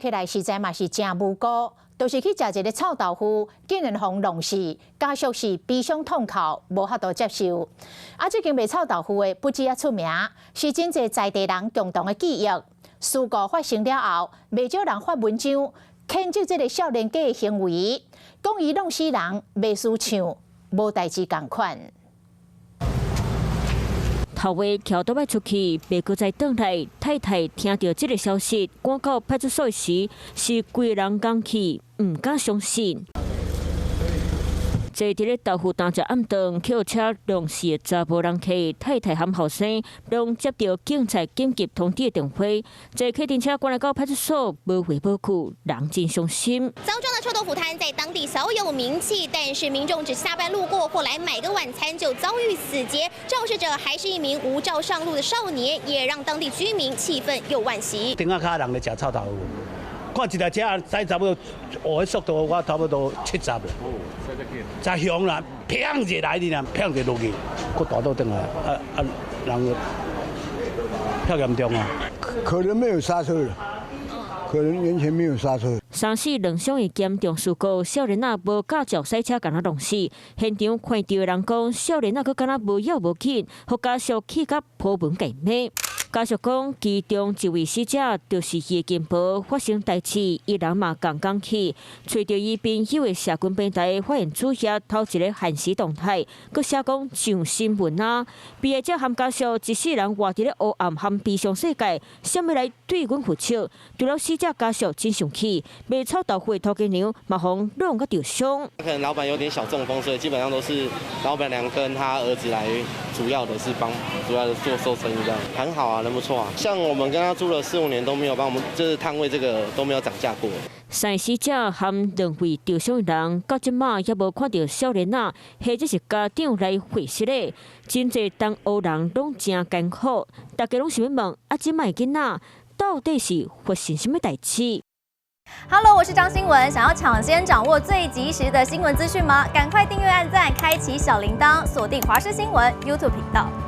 講起來，實在嘛是誠無辜，就是去食一个臭豆腐，竟然予弄死，家屬是悲傷痛哭，無法度接受。啊，這間賣臭豆腐的不止遮出名，是真濟在地人共同的記憶。事故發生了後，袂少人發文章譴責這个少年家的行為，講伊弄死人，袂輸像無代誌仝款。頭尾橋都欲出去，袂閣再轉來。太太聽著這个消息，趕到派出所時，是規个人講去，毋敢相信。坐佇咧豆腐擔食暗頓，轎車撞死的查埔人客太太含後生，攏接著警察緊急通知的電話，坐客運車趕來到派出所，無回無去，人真傷心。臊莊的臭豆腐攤在當地小有名氣，但是民眾只下班路過或來買個晚餐就遭遇死劫，肇事者還是一名無照上路的少年，也讓當地居民氣憤又惋惜。頂仔跤人咧食臭豆腐，看一台車駛差不多，哦，彼速度我差不多70啦。真凶啦，砰一來你啦，砰一落去，閣大倒轉來，啊啊，人較嚴重啊。可能沒有剎車，可能完全沒有剎車。三死兩傷的嚴重事故，少年仔無駕照駛車，敢若弄死。現場看著的人講，少年仔閣敢若無要無緊，予家屬氣甲抱門共罵。家屬講，其中一位死者就是伊的金婆，發生代誌，伊人嘛仝工去，揣著伊朋友的社群平台，發現主頁頭一个限時動態，閣寫講上新聞啊！被害者含家屬一世人活佇咧黑暗含悲傷世界，啥物來對阮負責？除了死者家屬真生氣，賣臭豆腐的頭家娘嘛予弄甲著傷。可能老闆有點小中風，所以基本上都是老闆娘跟他兒子來，主要的是幫，主要的做做生意這樣，很好啊，人不錯啊。像我們跟他租了四五年都沒有幫我們，就是攤位這個都沒有漲價過。三死者含兩位著傷的人，到這馬猶無看著少年仔，或者是家長來回釋的，真濟東湖人攏誠艱苦，大家攏想欲問：啊，這擺的囡仔到底是發生啥物代誌？ Hello，我是張新文。想要搶先掌握最及時的新聞資訊嗎？趕快訂閱、按讚、開啟小鈴鐺，鎖定華視新聞 YouTube 頻道。